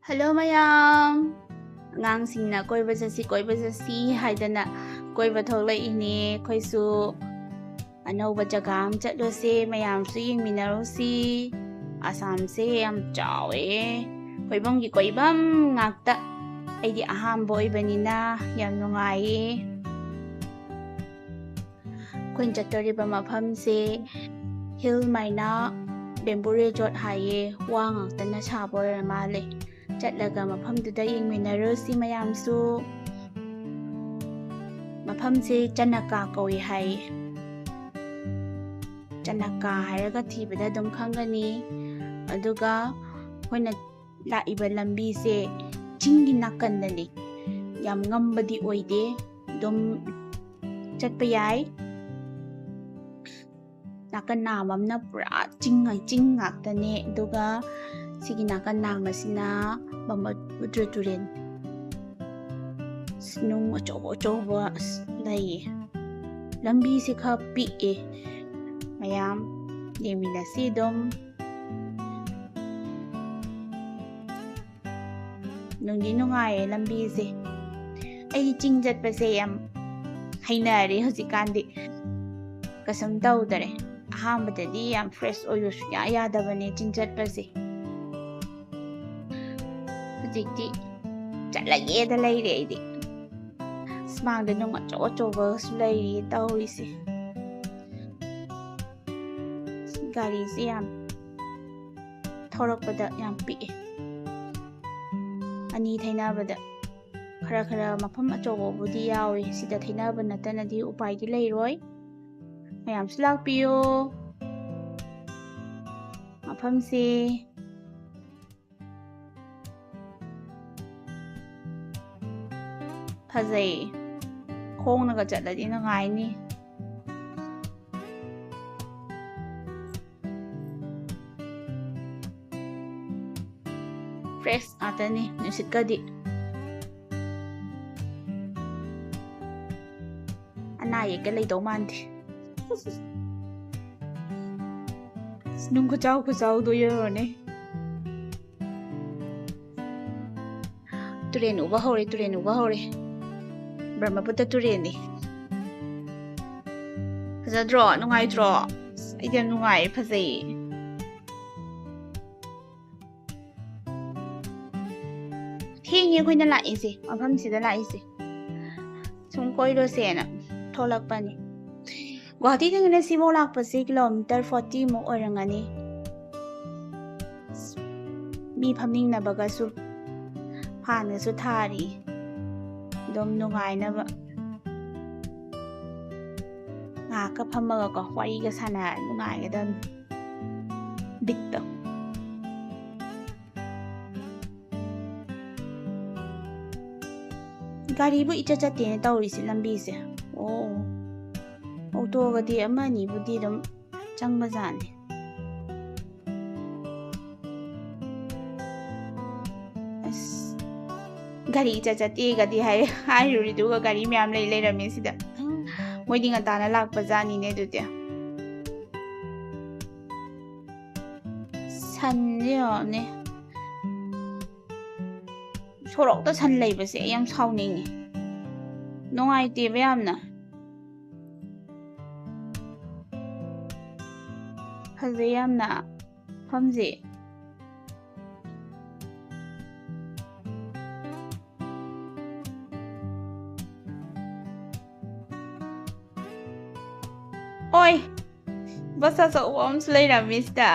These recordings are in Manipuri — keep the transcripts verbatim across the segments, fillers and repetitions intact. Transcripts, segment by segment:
ꯍꯜꯂꯣ ꯃꯌꯥꯝ! ꯑꯉꯥꯡꯁꯤꯡꯅ "ꯀꯣꯏꯕ ꯆꯠꯁꯤ, ꯀꯣꯏꯕ ꯆꯠꯁꯤ" ꯍꯥꯏꯗꯅ ꯀꯣꯏꯕ ꯊꯣꯛꯂꯛꯏꯅꯦ꯫ ꯑꯩꯈꯣꯏꯁꯨ ꯑꯅꯧꯕ ꯖꯒꯥ ꯑꯃ ꯆꯠꯂꯨꯁꯦ, ꯃꯌꯥꯝꯁꯨ ꯌꯦꯡꯃꯤꯟꯅꯔꯨꯁꯤ꯫ ꯑꯁꯥꯝꯁꯦ ꯌꯥꯝ ꯆꯥꯎꯋꯦ, ꯀꯣꯏꯐꯝꯒꯤ ꯀꯣꯏꯐꯝ ꯉꯥꯛꯇ꯫ ꯑꯩꯗꯤ ꯑꯍꯥꯟꯕ ꯑꯣꯏꯕꯅꯤꯅ ꯌꯥꯝ ꯅꯨꯡꯉꯥꯏꯌꯦ꯫ ꯑꯩꯈꯣꯏꯅ ꯆꯠꯇꯣꯔꯤꯕ ꯃꯐꯝꯁꯦ ꯍꯤꯜ ꯃꯥꯏꯅꯥ ꯕꯦꯝꯕꯨ ꯔꯤꯖꯣꯔꯠ ꯍꯥꯏꯌꯦ꯫ ꯋꯥ ꯉꯥꯛꯇꯅ ꯁꯥꯕ ꯑꯣꯏꯔ ꯃꯥꯜꯂꯦ꯫ ꯆꯠꯂꯒ ꯃꯐꯝꯗꯨꯗ ꯌꯦꯡꯃꯤꯟꯅꯔꯨꯁꯤ ꯃꯌꯥꯝꯁꯨ꯫ ꯃꯐꯝꯁꯦ ꯆꯅꯀꯥ ꯀꯧꯏ ꯍꯥꯏꯌꯦ꯫ ꯆꯅꯀꯥ ꯍꯥꯏꯔꯒ ꯊꯤꯕꯗ ꯑꯗꯨꯝ ꯈꯪꯒꯅꯤ꯫ ꯑꯗꯨꯒ ꯑꯩꯈꯣꯏꯅ ꯂꯥꯛꯏꯕ ꯂꯝꯕꯤꯁꯦ ꯆꯤꯡꯒꯤ ꯅꯥꯀꯟꯗꯅꯤ꯫ ꯌꯥꯝ ꯉꯝꯕꯗꯤ ꯑꯣꯏꯗꯦ, ꯑꯗꯨꯝ ꯆꯠꯄ ꯌꯥꯏ꯫ ꯅꯥꯀꯟ ꯅꯥꯝꯃ ꯑꯃꯅ ꯄꯨꯔꯥ ꯆꯤꯡ, ꯆꯤꯡ ꯉꯥꯛꯇꯅꯦ, ꯑꯗꯨꯒ ꯁꯤꯒꯤ ꯅꯥꯀꯟ ꯅꯥꯝꯃꯁꯤꯅ ꯕ꯭ꯔꯍꯃꯄꯨꯇ꯭ꯔ ꯇꯨꯔꯦꯜ꯫ ꯑꯁ, ꯅꯨꯡ ꯑꯆꯧ ꯑꯆꯧꯕ ꯑꯁ ꯂꯩꯌꯦ꯫ ꯂꯝꯕꯤꯁꯦ ꯈꯔ ꯄꯤꯛꯑꯦ, ꯃꯌꯥꯝ ꯌꯦꯡꯃꯤꯟꯅꯁꯤ ꯑꯗꯨꯝ꯫ ꯅꯨꯡꯗꯤ ꯅꯨꯡꯉꯥꯏꯌꯦ ꯂꯝꯕꯤꯁꯦ꯫ ꯑꯩꯗꯤ ꯆꯤꯡ ꯆꯠꯄꯁꯦ ꯌꯥꯝ ꯍꯩꯅꯔꯦ ꯍꯧꯖꯤꯛꯀꯥꯟꯗꯤ꯫ ꯀꯩꯁꯨꯝ ꯇꯧꯗꯔꯦ꯫ ꯑꯍꯥꯟꯕꯗꯗꯤ ꯌꯥꯝ ꯐ꯭ꯔꯦꯁ ꯑꯣꯏꯌꯨ ꯁꯨꯡꯌꯥ ꯌꯥꯗꯕꯅꯦ ꯆꯤꯡ ꯆꯠꯄꯁꯦ꯫ ꯍꯧꯖꯤꯛꯇꯤ ꯆꯠꯂꯒꯦꯗ ꯂꯩꯔꯦ ꯑꯩꯗꯤ꯫ ꯁꯨꯃꯥꯡꯗ ꯅꯨꯡ ꯑꯆꯧ ꯑꯆꯧꯕꯁꯨ ꯂꯩꯔꯤ ꯇꯧꯔꯤꯁꯦ꯫ ꯒꯥꯔꯤꯁꯦ ꯌꯥꯝ ꯊꯧꯔꯛꯄꯗ ꯌꯥꯝ ꯄꯤꯛꯑꯦ꯫ ꯑꯅꯤ ꯊꯩꯅꯕꯗ ꯈꯔ ꯈꯔ ꯃꯐꯝ ꯑꯆꯧꯕꯕꯨꯗꯤ ꯌꯥꯎꯔꯤ꯫ ꯁꯤꯗ ꯊꯩꯅꯕ ꯅꯠꯇꯅꯗꯤ ꯎꯄꯥꯏꯗꯤ ꯂꯩꯔꯣꯏ꯫ ꯃꯌꯥꯝꯁꯨ ꯂꯥꯛꯄꯤꯌꯣ꯫ ꯃꯐꯝꯁꯦ ꯐꯖꯩ꯫ ꯈꯣꯡꯅꯒ ꯆꯠꯂꯗꯤ ꯅꯨꯡꯉꯥꯏꯅꯤ꯫ ꯐ꯭ꯔꯦꯁ ꯉꯥꯛꯇꯅꯤ ꯅꯨꯡꯁꯤꯠꯀꯗꯤ꯫ ꯑꯅꯥ ꯑꯌꯦꯛꯀ ꯂꯩꯗꯧ ꯃꯥꯟꯗꯦ꯫ ꯑꯁ, ꯅꯨꯡ ꯈꯨꯆꯥꯎ ꯈꯨꯆꯥꯎꯗꯣ ꯌꯦꯡꯉꯨꯅꯦ꯫ ꯇꯨꯔꯦꯟ ꯎꯕ ꯍꯧꯔꯦ, ꯇꯨꯔꯦꯟ ꯎꯕ ꯍꯧꯔꯦ꯫ ꯕ꯭ꯔꯍ꯭ꯃꯄꯨꯇ꯭ꯔ ꯇꯨꯔꯦꯟꯅꯤ꯫ ꯐꯖꯗ꯭ꯔꯣ? ꯅꯨꯡꯉꯥꯏꯇ꯭ꯔꯣ? ꯑꯁ, ꯑꯩꯗꯤ ꯌꯥꯝ ꯅꯨꯡꯉꯥꯏꯌꯦ, ꯐꯖꯩꯌꯦ꯫ ꯊꯦꯡꯉꯦ ꯑꯩꯈꯣꯏꯅ ꯂꯥꯛꯏꯁꯦ, ꯃꯐꯝꯁꯤꯗ ꯂꯥꯛꯏꯁꯦ꯫ ꯁꯨꯝ ꯀꯣꯏꯔꯨꯁꯦꯅ ꯊꯣꯛꯂꯛꯄꯅꯤ꯫ ꯒꯨꯋꯥꯍꯥꯇꯤꯗꯒꯤꯅ ꯁꯤꯐꯥꯎ ꯂꯥꯛꯄꯁꯦ ꯀꯤꯂꯣꯃꯤꯇꯔ ꯐꯣꯔꯇꯤ ꯃꯨꯛ ꯑꯣꯏꯔꯝꯒꯅꯤ꯫ ꯃꯤ ꯐꯝꯃꯤꯟꯅꯕꯒꯁꯨ, ꯐꯥꯟꯒꯁꯨ ꯊꯥꯔꯤ꯫ ꯑꯗꯨꯝ ꯅꯨꯡꯉꯥꯏꯅꯕ ꯉꯥꯏꯍꯥꯛꯀ ꯐꯝꯃꯒꯀꯣ, ꯋꯥꯔꯤꯒ ꯁꯥꯟꯅꯔ ꯅꯨꯡꯉꯥꯏꯒꯗꯕꯅꯤ꯫ ꯕꯤꯠꯇꯣ꯫ ꯒꯥꯔꯤꯕꯨ ꯏꯆꯠ ꯆꯠꯇꯦꯅꯦ ꯇꯧꯔꯤꯁꯦ ꯂꯝꯕꯤꯁꯦ꯫ ꯑꯣ, ꯑꯣꯇꯣꯒꯗꯤ ꯑꯃ ꯑꯅꯤꯕꯨꯗꯤ ꯑꯗꯨꯝ ꯆꯪꯕꯖꯥꯠꯅꯤ꯫ ꯑꯁ, ꯒꯥꯔꯤ ꯏꯆꯠ ꯆꯠꯇꯦꯒꯗꯤ ꯍꯥꯏ-, ꯍꯥꯏꯔꯨꯔꯤꯗꯨꯒ ꯒꯥꯔꯤ ꯃꯌꯥꯝ ꯂꯩ ꯂꯩꯔꯝꯃꯦ ꯁꯤꯗ꯫ ꯃꯣꯏꯗꯤ ꯉꯟꯇꯥꯅ ꯂꯥꯛꯄꯖꯥꯠꯅꯤꯅꯦ ꯑꯗꯨꯗꯤ꯫ ꯁꯟꯁꯦ ꯌꯦꯡꯉꯣꯅꯦ꯫ ꯁꯣꯔꯣꯛꯇ ꯁꯟ ꯂꯩꯕꯁꯦ ꯑꯩ ꯌꯥꯝ ꯁꯥꯎꯅꯤꯡꯉꯤ꯫ ꯅꯨꯡꯉꯥꯏꯇꯦꯕ ꯌꯥꯝꯅ꯫ ꯐꯖꯩ ꯌꯥꯝꯅ ꯃꯐꯝꯁꯦ꯫ ꯑꯣꯏ! ꯕꯁ ꯑꯆꯧꯕ ꯑꯃꯁꯨ ꯂꯩꯔꯝꯃꯤ ꯁꯤꯗ꯫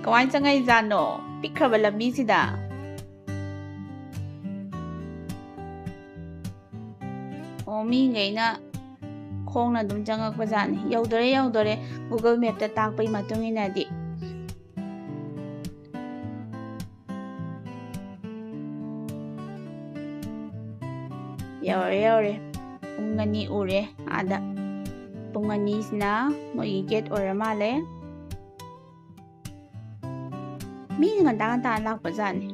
ꯀꯃꯥꯏꯅ ꯆꯪꯉꯛꯏꯖꯥꯠꯅꯣ? ꯄꯤꯛꯈ꯭ꯔꯕ ꯂꯝꯕꯤꯁꯤꯗ꯫ ꯑꯣ, ꯃꯤꯈꯩꯅ ꯈꯣꯡꯅ ꯑꯗꯨꯝ ꯆꯪꯉꯛꯄ ꯖꯥꯠꯅꯤ꯫ ꯌꯧꯗꯣꯔꯦ, ꯌꯧꯗꯣꯔꯦ꯫ Google Map-ꯇ ꯇꯥꯛꯄꯒꯤ ꯃꯇꯨꯡ ꯏꯟꯅꯗꯤ꯫ ꯌꯧꯔꯦ, ꯌꯧꯔꯦ꯫ ꯄꯨꯡ ꯑꯅꯤ ꯎꯔꯦ ꯑꯥꯗ꯫ ꯄꯨꯡ ꯑꯅꯤꯁꯤꯅ ꯃꯣꯏꯒꯤ gate ꯑꯣꯏꯔ ꯃꯥꯜꯂꯦ꯫ ꯃꯤꯅ ꯉꯟꯇꯥ ꯉꯟꯇꯥ ꯂꯥꯛꯄ ꯖꯥꯠꯅꯤ꯫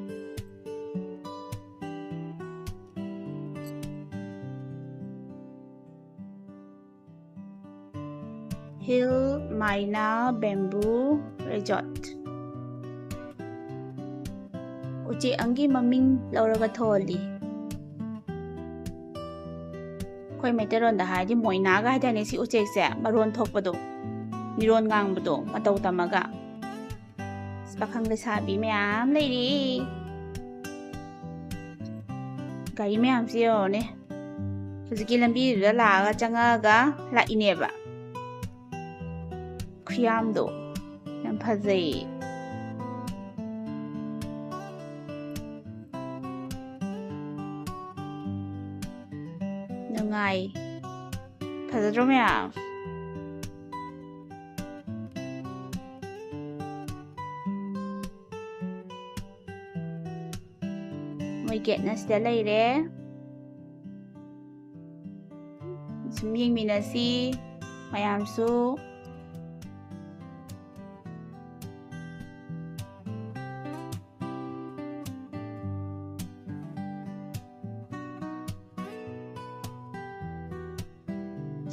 Hill Maina Bamboo Resort꯫ ꯎꯆꯦꯛ ꯑꯃꯒꯤ ꯃꯃꯤꯡ ꯂꯧꯔꯒ ꯊꯣꯜꯂꯤ꯫ ꯑꯩꯈꯣꯏ ꯃꯩꯇꯩꯂꯣꯟꯗ ꯍꯥꯏꯔꯗꯤ ꯃꯣꯏꯅꯥꯒ ꯍꯥꯏꯗꯥꯏꯅꯦ ꯁꯤ ꯎꯆꯦꯛꯁꯦ, ꯃꯔꯣꯟ ꯊꯣꯛꯄꯗꯣ, ꯃꯤꯔꯣꯟ ꯉꯥꯡꯕꯗꯣ ꯃꯇꯧ ꯇꯝꯃꯒ꯫ ꯑꯁ, ꯄꯥꯈꯪ ꯂꯩꯁꯥꯕꯤ ꯃꯌꯥꯝ ꯂꯩꯔꯤ꯫ ꯒꯥꯔꯤ ꯃꯌꯥꯝꯁꯤ ꯌꯦꯡꯉꯣꯅꯦ꯫ ꯍꯧꯖꯤꯛꯀꯤ ꯂꯝꯕꯤꯗꯨꯗ ꯂꯥꯛꯑꯒ ꯆꯪꯉꯛꯑꯒ ꯂꯥꯛꯏꯅꯦꯕ꯫ ꯈꯨꯌꯥꯝꯗꯣ ꯌꯥꯝ ꯐꯖꯩ꯫ ꯅꯨꯡꯉꯥꯏ꯫ ꯐꯖꯗ꯭ꯔꯣ ꯃꯌꯥꯝ? ꯃꯣꯏ ꯒꯦꯠꯅ ꯁꯤꯗ ꯂꯩꯔꯦ꯫ ꯁꯨꯝ ꯌꯦꯡꯃꯤꯟꯅꯁꯤ ꯃꯌꯥꯝꯁꯨ꯫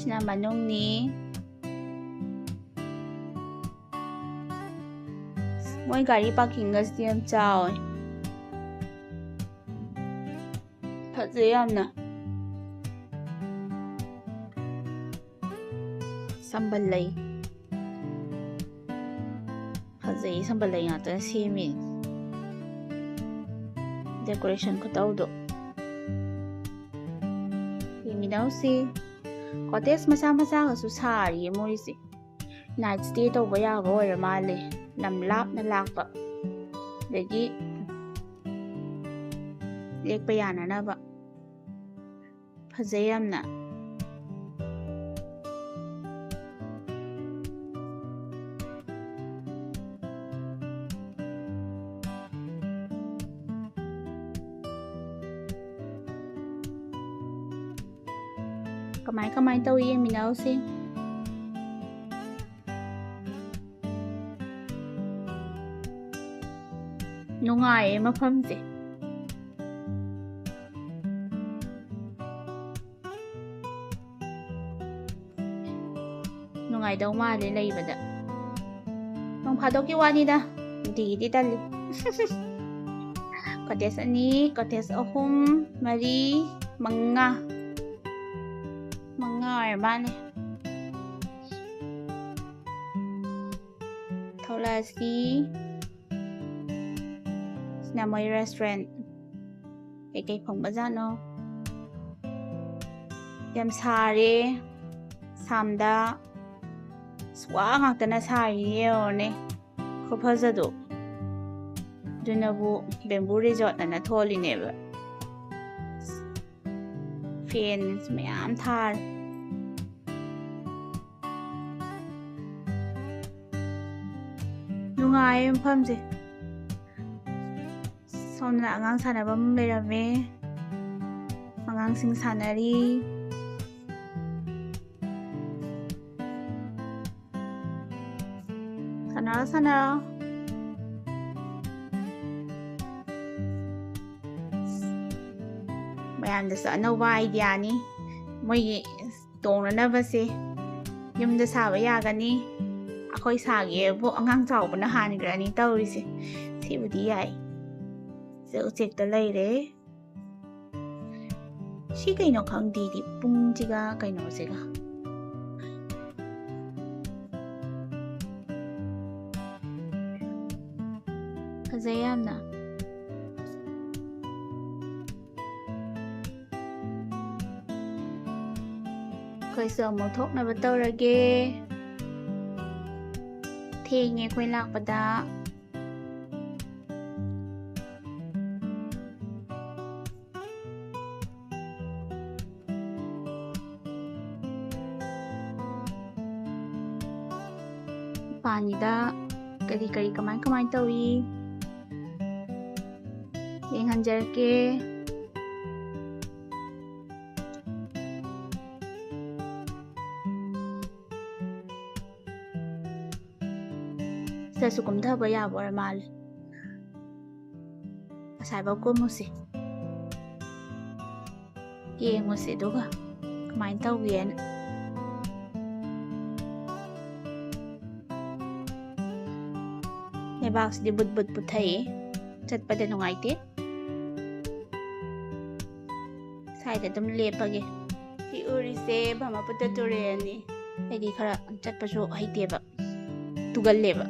ꯁꯤꯅ ꯃꯅꯨꯡꯅꯤ꯫ ꯃꯣꯏ ꯒꯥꯔꯤ ꯄꯥꯔꯀꯤꯡꯒꯁꯤꯗꯤ ꯌꯥꯝ ꯆꯥꯎꯋꯦ꯫ ꯐꯖꯩ ꯌꯥꯝꯅ꯫ ꯁꯝꯕꯜ ꯂꯩ꯫ ꯐꯖꯩ, ꯁꯝꯕꯜ ꯂꯩ ꯉꯥꯛꯇꯅ ꯁꯦꯝꯃꯤ꯫ Decoration ꯈꯨꯇꯧꯗꯣ꯫ ꯌꯦꯡꯃꯤꯟꯅꯧꯁꯤ꯫ Cottage ꯃꯆꯥ ꯃꯆꯥꯒꯁꯨ ꯁꯥꯔꯤꯌꯦ ꯃꯣꯏꯁꯦ꯫ Night stay ꯇꯧꯕ ꯌꯥꯕ ꯑꯣꯏꯔ ꯃꯥꯜꯂꯦ꯫ ꯂꯝ ꯂꯥꯞꯅ ꯂꯥꯛꯄ꯫ ꯑꯗꯒꯤ ꯂꯦꯛꯄ ꯌꯥꯅꯅꯕ꯫ ꯐꯖꯩ ꯌꯥꯝꯅ꯫ ꯀꯃꯥꯏ ꯀꯃꯥꯏ ꯇꯧꯏ ꯌꯦꯡꯃꯤꯟꯅꯧꯁꯤ꯫ ꯅꯨꯡꯉꯥꯏꯌꯦ ꯃꯐꯝꯁꯦ꯫ ꯅꯨꯡꯉꯥꯏꯗꯧ ꯃꯥꯜꯂꯦ ꯂꯩꯕꯗ꯫ ꯅꯣꯡ ꯐꯥꯗꯣꯛꯀꯤ ꯋꯥꯅꯤꯗ, ꯅꯨꯡꯇꯤꯒꯤꯗꯤ ꯇꯜꯂꯤ꯫ Cottage ꯑꯅꯤ, cottage ꯑꯍꯨꯝ, ꯃꯔꯤ, ꯃꯉꯥ, ꯃꯉꯥ ꯑꯣꯏꯔ ꯃꯥꯜꯂꯦ꯫ ꯊꯣꯛꯂꯛꯑꯁꯤ꯫ ꯁꯤꯅ ꯃꯣꯏ restaurant꯫ ꯀꯩꯀꯩ ꯐꯪꯕꯖꯥꯠꯅꯣ? ꯌꯥꯝ ꯁꯥꯔꯦ ꯑꯁꯥꯝꯗ꯫ ꯑꯁ, ꯋꯥ ꯉꯥꯛꯇꯅ ꯁꯥꯔꯤ ꯌꯦꯡꯉꯣꯅꯦ꯫ ꯈꯨꯐꯖꯗꯣ꯫ ꯑꯗꯨꯅꯕꯨ bamboo resort ꯑꯅ ꯊꯣꯜꯂꯤꯅꯦꯕ꯫ Fan ꯃꯌꯥꯝ ꯊꯥꯔꯦ꯫ ꯅꯨꯡꯉꯥꯏꯌꯦ ꯃꯐꯝꯁꯦ꯫ ꯁꯣꯝꯗ ꯑꯉꯥꯡ ꯁꯥꯟꯅꯐꯝ ꯂꯩꯔꯝꯃꯦ꯫ ꯑꯉꯥꯡꯁꯤꯡ ꯁꯥꯟꯅꯔꯤ꯫ ꯁꯥꯟꯅꯔꯣ, ꯁꯥꯟꯅꯔꯣ꯫ ꯃꯌꯥꯝꯗꯁꯨ ꯑꯅꯧꯕ idea ꯅꯤ꯫ ꯃꯣꯏꯒꯤ ꯇꯣꯡꯅꯅꯕꯁꯦ ꯌꯨꯝꯗ ꯁꯥꯕ ꯌꯥꯒꯅꯤ꯫ ꯑꯩꯈꯣꯏ ꯁꯥꯒꯦꯕꯨ ꯑꯉꯥꯡ ꯆꯥꯎꯕꯅ ꯍꯥꯟꯈ꯭ꯔꯅꯤ ꯇꯧꯔꯤꯁꯦ꯫ ꯁꯤꯕꯨꯗꯤ ꯌꯥꯏ꯫ ꯁꯤꯗ ꯎꯆꯦꯛꯇ ꯂꯩꯔꯦ꯫ ꯁꯤ ꯀꯩꯅꯣ ꯈꯪꯗꯦꯗꯤ, ꯄꯨꯡꯁꯤꯒ ꯀꯩꯅꯣꯁꯤꯒ꯫ ꯐꯖꯩ ꯌꯥꯝꯅ꯫ ꯑꯩꯈꯣꯏꯁꯨ ꯑꯃꯨꯛ ꯊꯣꯛꯅꯕ ꯇꯧꯔꯒꯦ꯫ ꯊꯦꯡꯉꯦ ꯑꯩꯈꯣꯏ ꯂꯥꯛꯄꯗ꯫ ꯃꯄꯥꯟꯒꯤꯗ ꯀꯔꯤ ꯀꯔꯤ ꯀꯃꯥꯏ ꯀꯃꯥꯏ ꯇꯧꯏ ꯌꯦꯡꯍꯟꯖꯔꯛꯀꯦ꯫ ꯁꯤꯗꯁꯨ ꯀꯨꯝꯊꯕ ꯌꯥꯕ ꯑꯣꯏꯔ ꯃꯥꯜꯂꯦ꯫ ꯉꯁꯥꯏꯐꯥꯎ ꯀꯨꯝꯃꯨꯁꯦ꯫ ꯌꯦꯡꯉꯨꯁꯦ ꯑꯗꯨꯒ ꯀꯃꯥꯏꯅ ꯇꯧꯒꯦꯅ꯫ ꯂꯩꯕꯥꯛꯁꯤꯗꯤ ꯕꯨꯠ ꯕꯨꯠ ꯄꯨꯊꯩꯌꯦ꯫ ꯆꯠꯄꯗ ꯅꯨꯡꯉꯥꯏꯇꯦ꯫ ꯁ꯭ꯋꯥꯏꯗ ꯑꯗꯨꯝ ꯂꯦꯞꯄꯒꯦ꯫ ꯁꯤ ꯎꯔꯤꯁꯦ ꯕ꯭ꯔꯍꯃꯄꯨꯇ꯭ꯔ ꯇꯨꯔꯦꯜꯅꯤ꯫ ꯑꯩꯗꯤ ꯈꯔ ꯆꯠꯄꯁꯨ ꯍꯩꯇꯦꯕ, ꯇꯨꯒꯜꯂꯦꯕ꯫